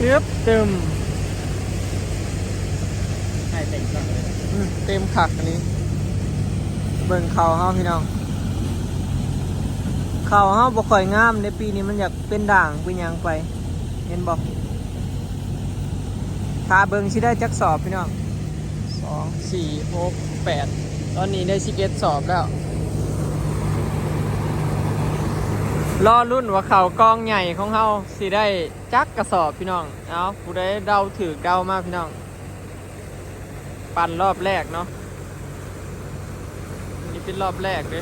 ເກືອບເຕັມ ໃຫ້ເຕັມຄັກເລີຍ ອືມ ເຕັມຄັກອັນນີ້. ເບິ່ງເຂົ້າເຮົາພີ່ນ້ອງ ເຂົ້າເຮົາບໍ່ຄ່ອຍງາມເດ້ ປີນີ້ມັນຢາກເປັນດ່າງເປັນຫຍັງໄປ ເຫັນບໍ່? ຖ້າເບິ່ງຊິໄດ້ຈັກສອບພີ່ນ້ອງ ສອງ ສີ່ ຫົກ ແປດ ຕອນນີ້ໄດ້ສິບເອັດສອບແລ້ວ. ລໍລຸ້ນວ່າເຂົ້າກອງໃຫຍ່ຂອງເຮົາຊິໄດ້ຈັກກະສອບພີ່ນ້ອງ. ເອົາ ຜູ້ໃດເດົາຖືກເດົາມາພີ່ນ້ອງ. ປັ່ນລອບແລກເນາະ ນີ້ເປັນລອບແລກເດ້.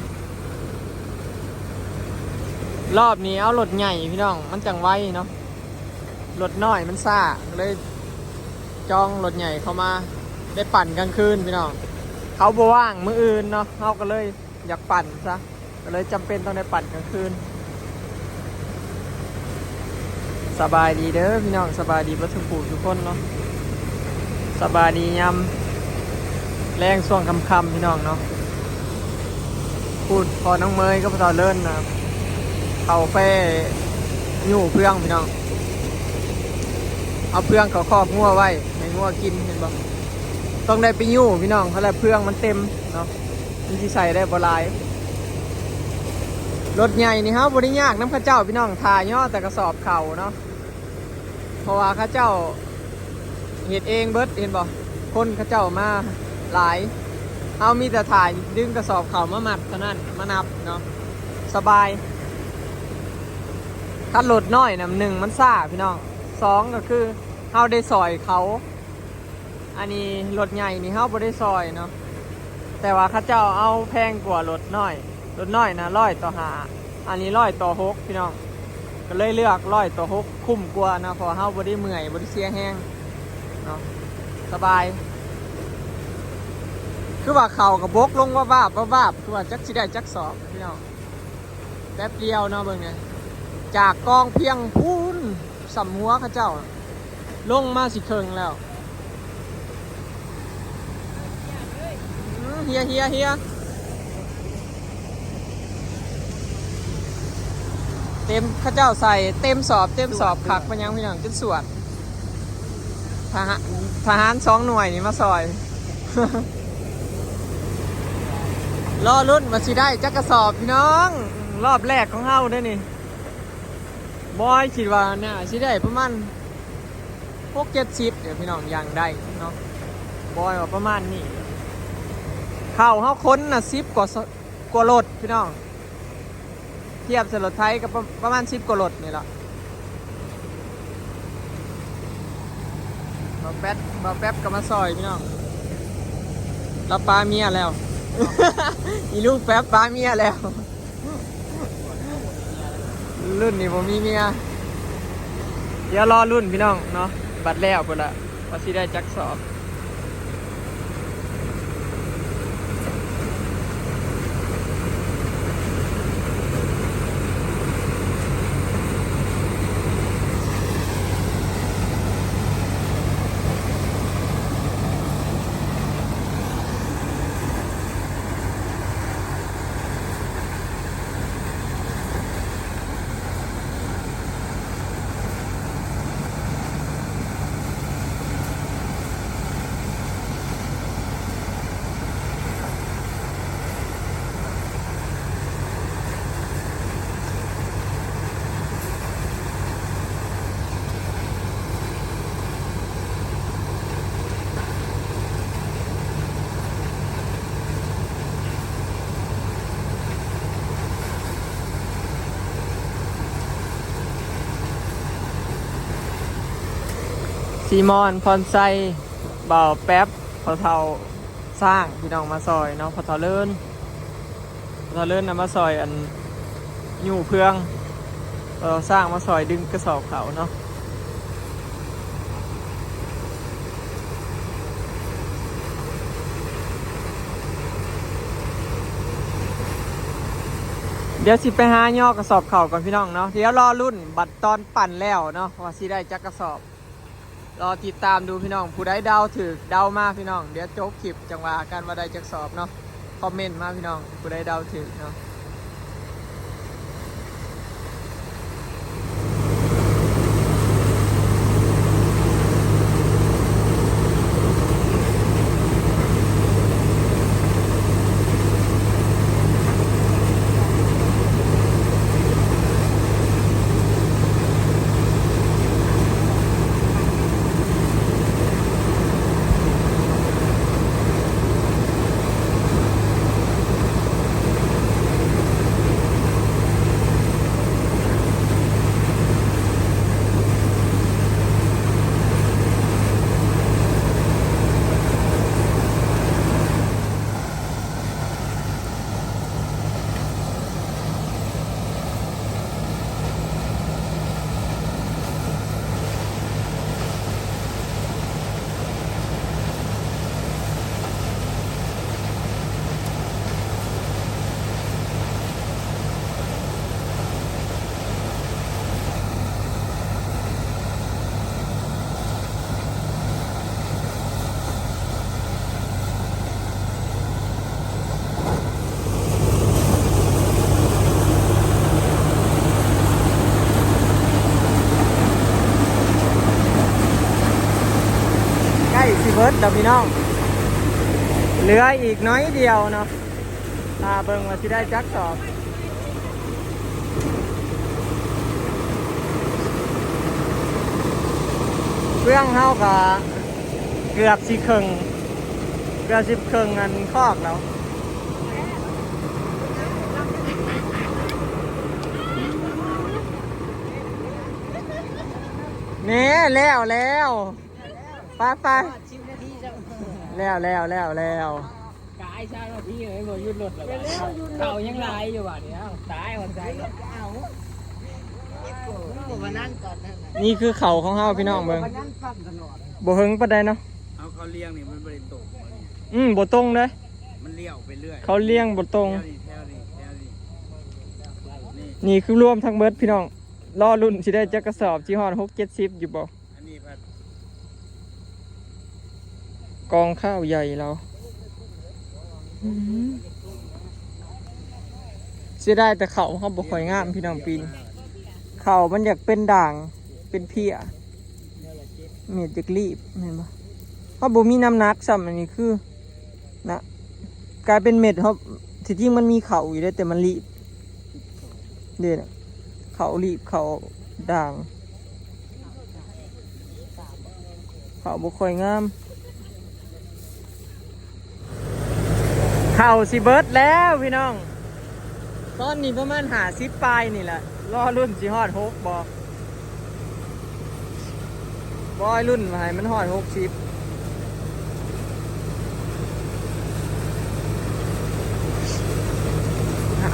ລອບນີ້ເອົາລົດໃຫຍ່ພີ່ນ້ອງ ມັນຈັ່ງໄວເນາະ ລົດນ້ອຍມັນຊ້າ ເລີຍຈອງລົດໃຫຍ່ເຂົ້າມາ. ໄດ້ປັ່ນກາງຄືນພີ່ນ້ອງ ເຂົາບໍ່ວ່າງມື້ອື່ນເນາະ ເຮົາກໍເລີຍຢາກປັ່ນຊະ ກໍເລີຍຈຳເປັນຕ້ອງໄດ້ປັ່ນກາງຄືນ. ສະບາຍດີເດີພີ່ນ້ອງ ສະບາຍດີເບິດທຸກຜູ້ທຸກຄົນເນາະ ສະບາຍດີຍາມແລງຊ່ວງຄ່ຳໆ ພີ່ນ້ອງເນາະ. ພຸ້ນ ພໍ່ນ້ອງເມຍກັບພໍ່ເຖົ້າເລີນນະ ເຂົ້າໄປຍູ້ເຟືອງພີ່ນ້ອງ ເອົາເຟືອງເຂົ້າຄອກງົວໄວ້ໃຫ້ງົວກິນ ເຫັນບໍ່? ຕ້ອງໄດ້ໄປຍູ້ພີ່ນ້ອງ ເພາະວ່າເຟືອງມັນເຕັມເນາະ ມັນຊິໃສ່ໄດ້ບໍ່ຫຼາຍ. ລົດໃຫຍ່ນີ້ເຮົາບໍ່ໄດ້ຍາກນຳເຂົາເຈົ້າພີ່ນ້ອງ ຖ້າຍໍ້ແຕ່ກະສອບເຂົ້າເນາະ ເພາະວ່າເຂົາເຈົ້າເຮັດເອງເບິດ ເຫັນບໍ່? ຄົນເຂົາເຈົ້າມາຫຼາຍ ເຮົາມີແຕ່ຖ້າດຶງກະສອບເຂົ້າມາມັດເທົ່ານັ້ນ ມານັບເນາະ ສະບາຍ. ຄັນລົດນ້ອຍນຳ ໜຶ່ງ ມັນຊ້າພີ່ນ້ອງ ສອງ ກໍຄືເຮົາໄດ້ຊ່ອຍເຂົາ. ອັນນີ້ລົດໃຫຍ່ນີ້ເຮົາບໍ່ໄດ້ຊ່ອຍເນາະ ແຕ່ວ່າເຂົາເຈົ້າເອົາແພງກວ່າລົດນ້ອຍ ລົດນ້ອຍນະຮ້ອຍຕໍ່ຫ້າ ອັນນີ້ຮ້ອຍຕໍ່ຫົກພີ່ນ້ອງ ກໍເລີຍເລືອກຮ້ອຍຕໍ່ຫົກ ຄຸ້ມກວ່ານະ ເພາະວ່າເຮົາບໍ່ໄດ້ເມື່ອຍ ບໍ່ໄດ້ເສຍແຮງເນາະ ສະບາຍ. ຄືວ່າເຂົ້າກໍບົກລົງວາບໆ ວາບໆ ຄືວ່າຈັກຊິໄດ້ຈັກສອບພີ່ນ້ອງ. ແປັບດຽວເນາະ ເບິ່ງແດ່ ຈາກກອງພຽງພຸ້ນ ສ່ຳຫົວເຂົາເຈົ້າ ລົງມາຊິເຄິ່ງແລ້ວ. ອື ເຮຍ ເຮຍ ເຮຍ ເຕັມ ເຂົາເຈົ້າໃສ່ເຕັມສອບ ເຕັມສອບ ຄັກປານຫຍັງພີ່ນ້ອງ ຈົນສວດ. ທະຫາ- ທະຫານສອງໜ່ວຍນີ້ມາຊ່ອຍ ລໍລຸ້ນວ່າຊິໄດ້ຈັກກະສອບພີ່ນ້ອງ ລອບແລກຂອງເຮົາເດ້ນີ້. ບອຍຄິດວ່າໜ້າຊິໄດ້ປະມານຫົກເຈັດສິບເດີພີ່ນ້ອງ ຢ່າງໃດເນາະ ບອຍວ່າປະມານນີ້. ເຂົ້າເຮົາຂົນນະສິບກວ່າ ກວ່າລົດພີ່ນ້ອງ ທຽບໃສ່ລົດໄຖກໍປະ- ປະມານສິບກວ່າລົດນີ້ລະ. ບ່າວແປັດ ບ່າວແປັດກໍມາຊ່ອຍພີ່ນ້ອງ ລາວປາເມຍແລ້ວ ອີລຸງແປັດປາເມຍແລ້ວ. ລຸ້ນນີ້ບໍ່ມີເມຍ ດຽວລໍລຸ້ນພີ່ນ້ອງເນາະ ບັດແລ້ວພຸ້ນລະວ່າຊິໄດ້ຈັກສອບ. ສີມອນ ພອນໄຊ ບ່າວແປັບ ພໍ່ເຖົ້າຊ້າງ ພີ່ນ້ອງມາຊ່ອຍເນາະ ພໍ່ເຖົ້າເລີນ ພໍ່ເຖົ້າເລີນນຳມາຊ່ອຍອັນຍູ້ເຟືອງ ພໍ່ເຖົ້າຊ້າງມາຊ່ອຍດຶງກະສອບເຂົ້າເນາະ. ດຽວຊິໄປຫາຍໍກະສອບເຂົ້າກ່ອນພີ່ນ້ອງເນາະ ດຽວລໍລຸ້ນບັດຕອນປັ່ນແລ້ວເນາະ ວ່າຊິໄດ້ຈັກກະສອບ. ລໍຕິດຕາມດູພີ່ນ້ອງ ຜູ້ໃດເດົາຖືກເດົາມາພີ່ນ້ອງ ດຽວຈົບຄລິບຈັ່ງວ່າກັນວ່າໄດ້ຈັກສອບເນາະ ຄອມເມັນມາພີ່ນ້ອງ ຜູ້ໃດເດົາຖືກເນາະ. เบิดแล้วพี่น้อง เหลืออีกน้อยเดียวเนาะ ถ้าเบิ่งว่าสิได้จักสอบ เฟืองเฮาก็เกือบสิครึ่ง เกือบสิครึ่งอันคอกแล้ว แหน่ แล้ว แล้ว ไป ไป สิบนาทีจ้ะ แล้ว แล้ว แล้ว แล้ว กายซาวนาทีเลย บ่หยุดรถแล้ว เร็วๆ หยุดรถ เขายังหลายอยู่บาดนี้ เอ้า ตาย หัวใจ เอา มันบ่มานั่งก่อนนั่นน่ะ นี่คือเขาของเฮาพี่น้องเบิ่ง บ่เฮิงปานใดเนาะ เอาเขาเลี้ยงนี่มันบ่ได้ตรง อืม บ่ตรงเด้ มันเลี้ยวไปเรื่อย เขาเลี้ยงบ่ตรง แถวนี้ แถวนี้ แถวนี้ นี่ นี่คือรวมทั้งเบิดพี่น้อง รอลุ้นสิได้จักกระสอบ สิฮอดหกเจ็ดสิบอยู่บ่ อันนี้พัด กองข้าวใหญ่เรา อืม เสียดายแต่เขาเขาบ่ค่อยงามพี่น้องปีนี้ เขามันอยากเป็นด่าง เป็นเพี้ย เม็ดอยากรีบ แม่นบ่ เขาบ่มีน้ำหนักซ้ำ อันนี้คือ นะ กลายเป็นเม็ดครับ ที่จริงมันมีเขาอยู่เด้ แต่มันรีบ เด้นะ เขารีบ เขาด่าง เขาบ่ค่อยงาม เขาสิเบิดแล้วพี่น้อง ตอนนี้ประมาณห้าสิบปลายนี่แหละ รอลุ้นสิฮอดหกบ่ บอยรุ่นให้มันฮอดหกสิบ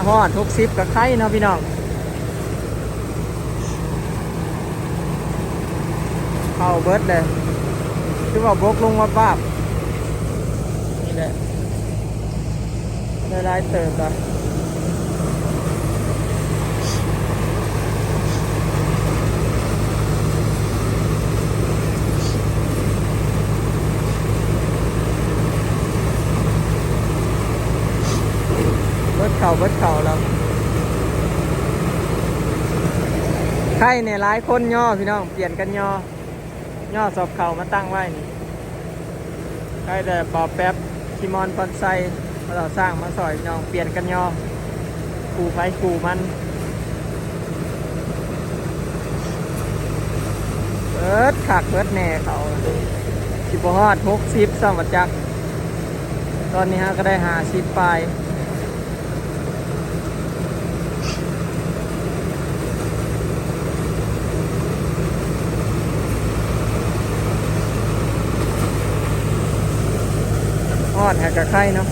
ฮอดหกสิบก็ไคเนาะพี่น้อง เข้าเบิดเลย คือว่าบกลงวับๆ นี่แหละ ได้หลายเติบละ เบิดเข้า เบิดเข้าแล้ว ไคแหน่ หลายคนย่อพี่น้อง เปลี่ยนกันย่อ ย่อสอบเข้ามาตั้งไว้นี่ ไคแต่บ่าวแป๊บ ชิมอน พรไซ มาต่อสร้างมาซอยพี่น้อง เปลี่ยนกันย่อ คู่ไผคู่มัน เบิดคักเบิดแหน่เขา สิบ่ฮอดหกสิบซ้ำบ่จัก ตอนนี้เฮาก็ได้ห้าสิบปลาย ฮอดหากะไคเนาะ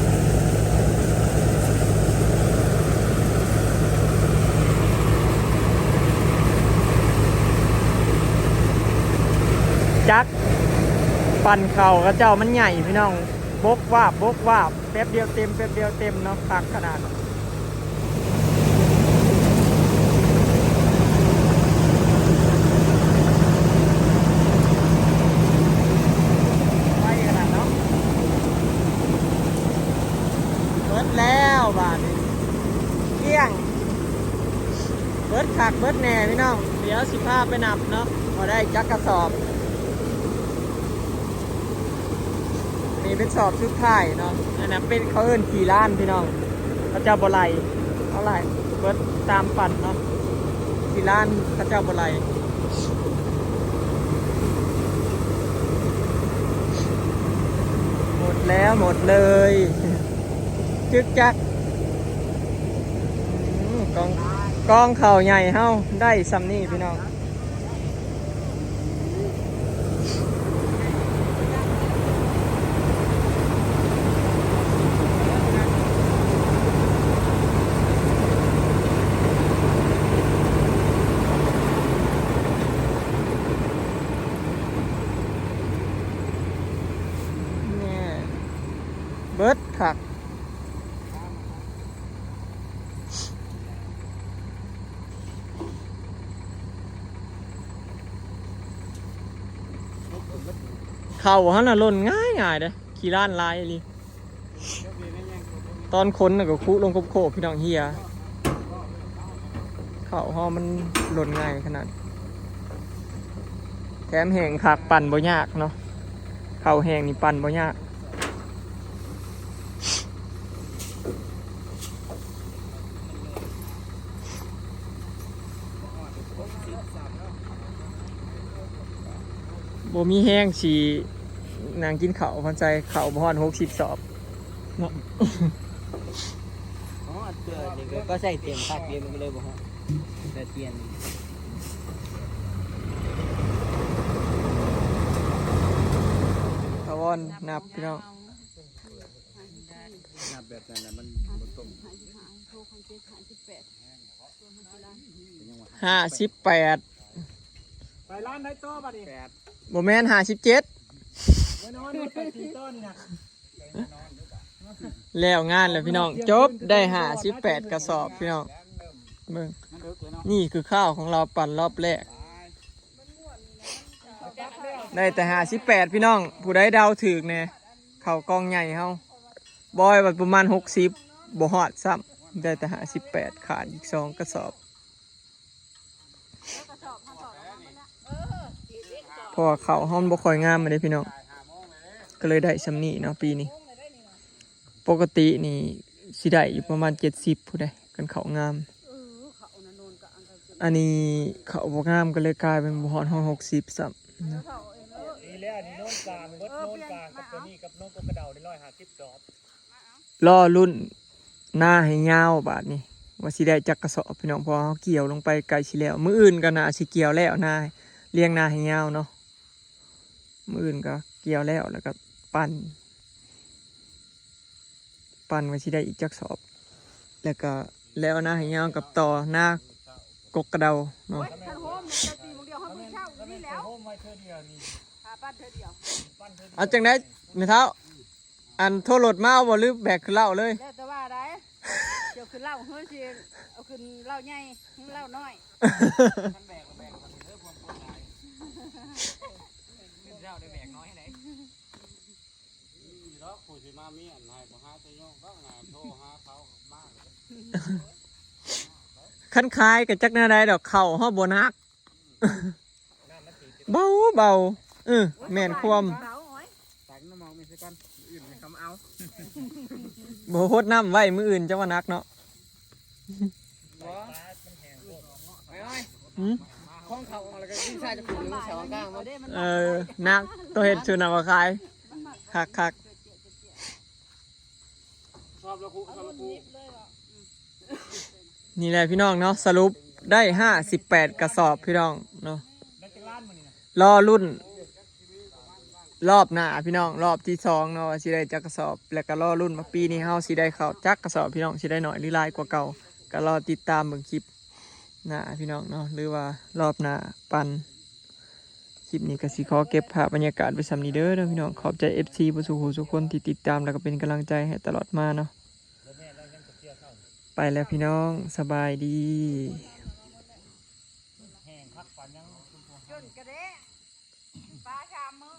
จักปั่นเข้าเขาเจ้ามันใหญ่พี่น้อง บกวาบ บกวาบ แป๊บเดียวเต็ม แป๊บเดียวเต็มเนาะ คักขนาด ไวขนาดเนาะ เบิดแล้วบาดนี้ เกลี้ยง เบิดคักเบิดแหน่พี่น้อง เดี๋ยวสิพาไปนับเนาะ ว่าได้จักกระสอบ นี่เป็นสอบสุดท้ายเนาะ อันนั้นเป็น เขาเอิ้นขี้ล้านพี่น้อง เขาเจ้าบ่ไล่ เขาไล่เบิดตามปั่นเนาะ ขี้ล้านเขาเจ้าบ่ไล่ หมดแล้ว หมดเลย จึกจัก อืม กอง กองข้าวใหญ่เฮาได้ส่ำนี้พี่น้อง แหน่ เบิดคัก เข้าหั่นน่ะหล่นง่ายๆ เด้ ขี้ล้านหลายอีหลี ตอนขนน่ะก็คุลงโคบๆ พี่น้อง เหี่ย เข้าเฮามันหล่นง่ายขนาด แถมแห้งคัก ปั่นบ่ยากเนาะ ເຂົ້າແຫ້ງນີ້ປັ່ນບໍ່ຍາກ. ບໍ່ມີແຮງຊິນັ່ງກິນເຂົ້າ ພັນໄຊເຂົ້າບໍ່ຮອດຫົກສິບສອບເນາະ. ຮອດເທື່ອນີ້ກໍ ກໍໃສ່ເຕັມຄັກເດ ມັນກໍເລີຍບໍ່ຮອດ ແຕ່ປ່ຽນ. ຕາວອນນັບ ພີ່ນ້ອງ. ນັບແບບນັ້ນນະ ມັນບໍ່ຕົງ. ຫ້າສິບແປດ ໄປຮ້ານໃດຕໍ່ບັດນີ້? ບໍ່ແມ່ນ ຫ້າສິບເຈັດ ໄປນອນ ໄປສີ່ຕໍ່ນີ້ນະ. ແລ້ວງານແລ້ວພີ່ນ້ອງ ຈົບ ໄດ້ຫ້າສິບແປດກະສອບພີ່ນ້ອງ. ເບິ່ງ ນີ້ຄືຂ່າວຂອງລາວປັ່ນລອບແລກ ໄດ້ແຕ່ຫ້າສິບແປດພີ່ນ້ອງ. ຜູ້ໃດເດົາຖືກແດ່ ເຂົ້າກ່ອງໃຫຍ່ເຮົາ ບອຍວ່າປະມານຫົກສິບ ບໍ່ຮອດຊ້ຳ ໄດ້ແຕ່ຫ້າສິບແປດ ຂາດອີກສອງກະສອບ. ເພາະວ່າເຂົ້າເຮົາມັນບໍ່ຄ່ອຍງາມເດ້ພີ່ນ້ອງ ກໍເລີຍໄດ້ຊ່ຳນີ້ເນາະປີນີ້. ປົກກະຕິນີ້ຊິໄດ້ຢູ່ປະມານເຈັດສິບພຸ້ນເດ້ ຄັນເຂົ້າງາມ. ອັນນີ້ເຂົ້າບໍ່ງາມ ກໍເລີຍກາຍເປັນບໍ່ຮອດຮ້ອຍຫົກສິບຊ້ຳເນາະ. ລໍລຸ້ນນາໃຫ້ຍາວບາດນີ້ ວ່າຊິໄດ້ຈັກກະສອບພີ່ນ້ອງ ເພາະວ່າເຮົາກ່ຽວລົງໄປໃກ້ຊິແລ້ວ. ມື້ອື່ນກໍໜ້າຊິກ່ຽວແລ້ວນາ ລຽງນາໃຫ້ຍາວເນາະ. ມື້ອື່ນກໍກ່ຽວແລ້ວ ແລ້ວກໍປັ່ນ ປັ່ນວ່າຊິໄດ້ອີກຈັກສອບ ແລ້ວກໍແລ້ວນາໃຫ້ຍາວກັບຕໍ່ນາກົກກະເດົາເນາະ. ໂອ້ຍ ຄັນໂຮມເຈົ້າຕີໝ່ອງດຽວ ເຮົາມື້ເຊົ້ານີ້ແລ້ວ ໂຮມໄວ້ເທື່ອດຽວນີ້ ຫາປັ່ນເທື່ອດຽວ. ເອົາຈັ່ງໃດແມ່ເຖົ້າ? ອັນໂທລົດມາເອົາບໍ່ ຫຼືແບກຂຶ້ນເລົ້າເລີຍ? ແລ້ວແຕ່ວ່າໃດ ຈະຂຶ້ນເລົ້າ ເຮີຊິເອົາຂຶ້ນເລົ້າໃຫຍ່ ເລົ້ານ້ອຍ. ຄັນແບກກໍແບກເດີ ພວກຄົນຫຼາຍ ເຈົ້າໄດ້ແບກນ້ອຍໃດ. ນີ້ດອກ ຜູ້ຊິມາມີອັນໃຫ້ບໍ່ຫາແຕ່ໂຍກດອກນະ ໂທຫາເຂົາມາເລີຍ. ຄັນຂາຍກໍຈັກແນວໃດດອກ ເຂົ້າເຮົາບໍ່ໜັກ ເບົາໆ. ເອີ ແມ່ນຄວາມ ຕັກນ້ຳໝອກນີ້ໃສ່ກ່ອນ ມື້ອື່ນໃຫ້ເຂົາມາເອົາ. ບໍ່ຫົດນ້ຳໄວ້ ມື້ອື່ນຈະວ່າໜັກເນາະ. ບໍ່ ໄປອ້ອຍ ຫືມ ຂອງເຂົາອອກແລ້ວກໍຊິໃສ່ຕະປູນໃສ່ຂອງກາງມັນ. ເອີ ໜັກ ໂຕເຮັດຊຸດນຳມາຂາຍ ຄັກໆ. ຊອບລະຄຸ ຊອບລະຄຸ. ນີ້ແຫຼະພີ່ນ້ອງເນາະ ສະຫຼຸບໄດ້ຫ້າສິບແປດກະສອບພີ່ນ້ອງເນາະ. ລໍລຸ້ນລອບໜ້າພີ່ນ້ອງ ລອບທີສອງເນາະ ວ່າຊິໄດ້ຈັກກະສອບ ແລ້ວກໍລໍລຸ້ນວ່າປີນີ້ເຮົາຊິໄດ້ເຂົ້າຈັກກະສອບພີ່ນ້ອງ ຊິໄດ້ໜ້ອຍຫຼືຫຼາຍກວ່າເກົ່າ ກໍລໍຕິດຕາມເບິ່ງຄລິບໜ້າພີ່ນ້ອງເນາະ ຫຼືວ່າລອບໜ້າປັນ. ຄລິບນີ້ກໍຊິຂໍເກັບພາບບັນຍາກາດໄວ້ຊ່ຳນີ້ເດີພີ່ນ້ອງ. ຂອບໃຈເອັຟຊີເບິດສູ່ຜູ້ສູ່ຄົນທີ່ຕິດຕາມ ແລ້ວກໍເປັນກຳລັງໃຈໃຫ້ຕະຫຼອດມາເນາະ. ໄປແລ້ວພີ່ນ້ອງ ສະບາຍດີ. ຈົນກະເດ້ ປາສາມມື້.